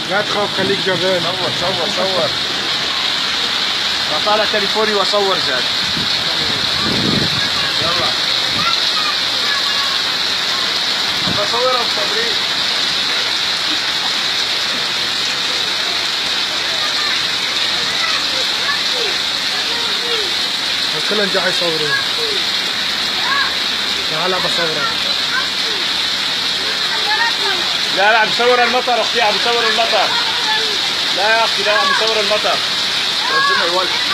لا تخاف، خليك جبان. صور صور صور. طالع تليفوني واصور زاد. يلا عم بصور ابو صبري. كلهم جاي يصورون. هلا بصورك. لا لا، عم بصور المطر اختي، عم بصور المطر. لا يا اختي، لا، عم بصور المطر. رجعنا الوقت.